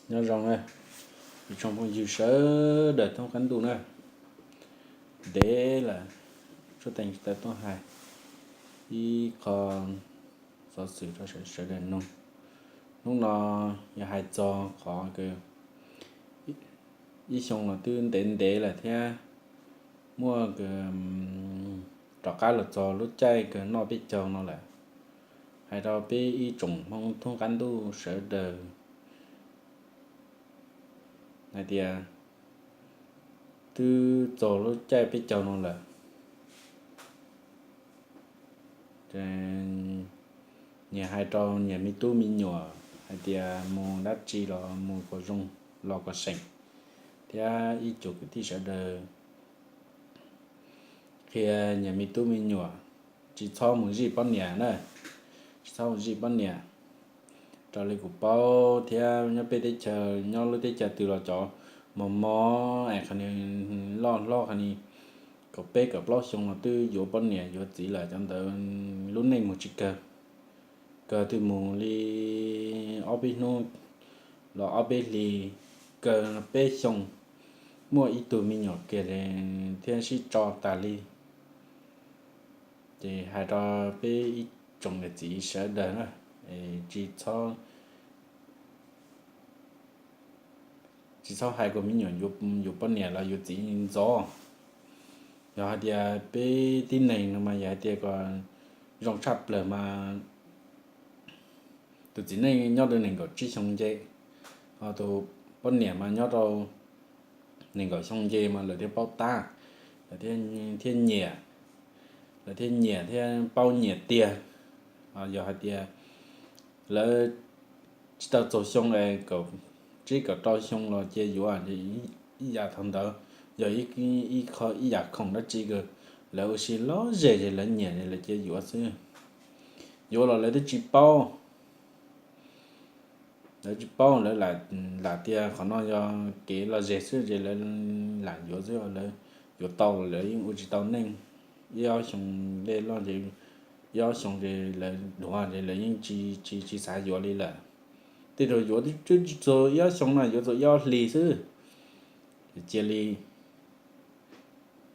Nyob zoo na, ib tsoom phooj ywg sawv daws thoob qab ntuj na, ntev lawm, Tsuab Teev tsis tau tuaj hais ib qho xov xwm rau sawv daws mloog. Hnub no yog hais txog qhov kws ib xyoo los twb ntev ntev lawm thiab, muaj kws rov qab los txog lub caij kws noj peb caug no lawm. Hais rau peb ib tsoom Hmoob thoob qab ntuj sawv daws hais tias twb txog lub caij peb caug no lawm. Nyias hais rau nyias me tub me nyuam hais tias mus dab tsi los mus kom zoo, los kom seem, thiab ib tsoom kwv tij sawv daws qhia nyias me tub me nyuam tsis txhob mus zij poj niam na, tsis txhob mus zij poj niam. Raws li kuv paub thiab nyob peb teb chaws, nyob lub teb chaws twg los cov mos mos es qhov ni loj hlob qhov ni kaum peb kaum plaub xyoo los twb yuav poj niam yuav txiv lawm, cov ntawd lub neej mus tsis kawg. Kawg twb mus li ob peb hnub los ob peb hlis, kawg peb xyoo muaj ib tug me nyuam kiag thiab sib tso tas li. Ces hais rau peb ib tsoom niam txiv sawv daws na, tsis txhob tsis txhob hais kom me nyuam yuav poj niam los yuav txiv ntxov. Yog hais tias peb tib neeg no mas yog hais tias kom zoo tshaj plaws mas tus txiv neej nyob rau nees nkaum tsib xyoo nce, ho tus poj niam mas nyob rau nees nkaum xyoo nce mas lawv thiaj paub tab, lawv thiaj nyiam, lawv thiaj nyiam thiab paub nyiam tiag. Yog hais tias lawv tsis tau txaus xyoo es kaum tsib kaum rau xyoo los cia yuav, ib yam thaum ntawd yog ib qho ib yam khoom dab tsi kws lawv ua si lom zem es lawv nyiam es lawv cia yuav xwb. Yuav los lawv twb tsis paub, lawv tsis paub, lawv lam tias qhov no yog kev lom zem xwb ces lawv lam yuav xwb, lawv yuav tau los lawv yeej ua tsis tau neej. Ib ob xyoo dej loj ces, ib ob xyoo ces lawv dhuav ces lawv yeej tsis tsis xav yuav li lawm. Tej zaum yuav twb tsis txog ib ob xyoo na, yuav txog ib ob hlis xwb, cia li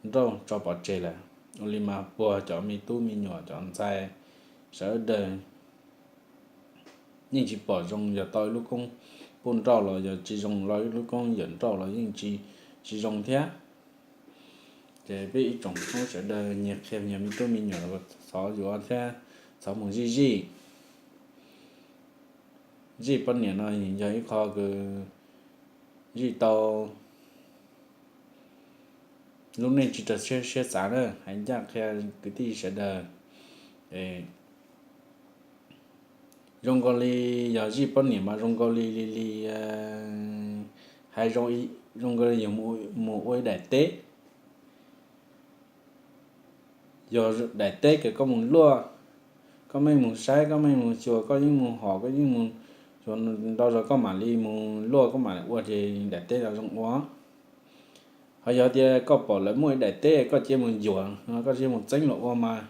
nrauj tso pov tseg lawm. Ua li mas puag cov me tub me nyuam cov ntxhais sawv daws yeej tsis pom zoo, yog tau ib lub koob puj nrauj los yog tsis zoo, los ib lub koob yawm nrauj los yeej tsis zoo thiab. Ces peb ib tsoom Hmoob sawv daws nyias qhia nyias me tub me nyuam los thov yuav thiab, thov mus zij zij. Zij poj niam no yog ib qho kws zij tau lub neej tsis raws siab xav na, hais ncaj qhia kwv tij sawv daws. Zoo nkaus li yog zij poj niam mas zoo nkaus li li li hais zoo nkaus li yog mus ua ib daim teb. Yog daim teb kws koj mus luaj, koj meej mus saib, koj meej mus xyuas, koj yeej mus hom, koj yeej mus xyuas ntau zog koj mam li mus luaj, koj mam li ua ces daim teb los zoo ua. Ho yog tias koj pom lawv muaj ib daim teb koj cia mus yuam, koj cia mus txeeb los ua mas,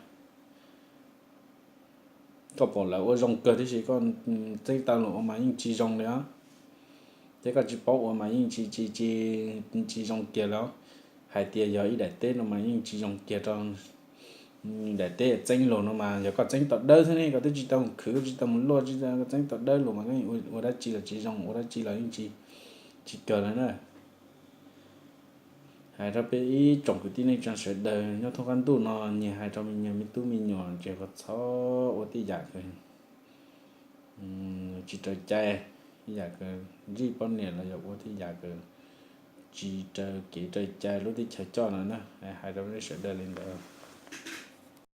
koj pom lawv ua zoo kawg tib si koj txeeb tau los ua mas yeej tsis zoo li os. Thiab koj tsis paub ua mas yeej tsis tsis tsis zoo kiag li os. Hais tias yog ib daim teb no mas yeej tsis zoo kiag rau daim teb txeeb los no mas yog koj txeeb tau dawb xwb ne, koj twb tsis tau mus khwv, tsis tau mus luaj, tsis tau, koj txeeb tau dawb los mas koj ua dab tsi los tsis zoo, ua dab tsi los yeej tsis kawg li na. Hais rau peb ib tsoom kwv tij neej tsa sawv daws nyob thoob qab ntuj no, nyias hais rau nyias me tub me nyuam ces kom txhob ua tej yam kws tsis raws cai, tej yam kws zij poj niam los yog ua tej yam kws tsis raws kev raws cai lub teb chaws coj no na. Hais rau nej sawv daws li ntawd.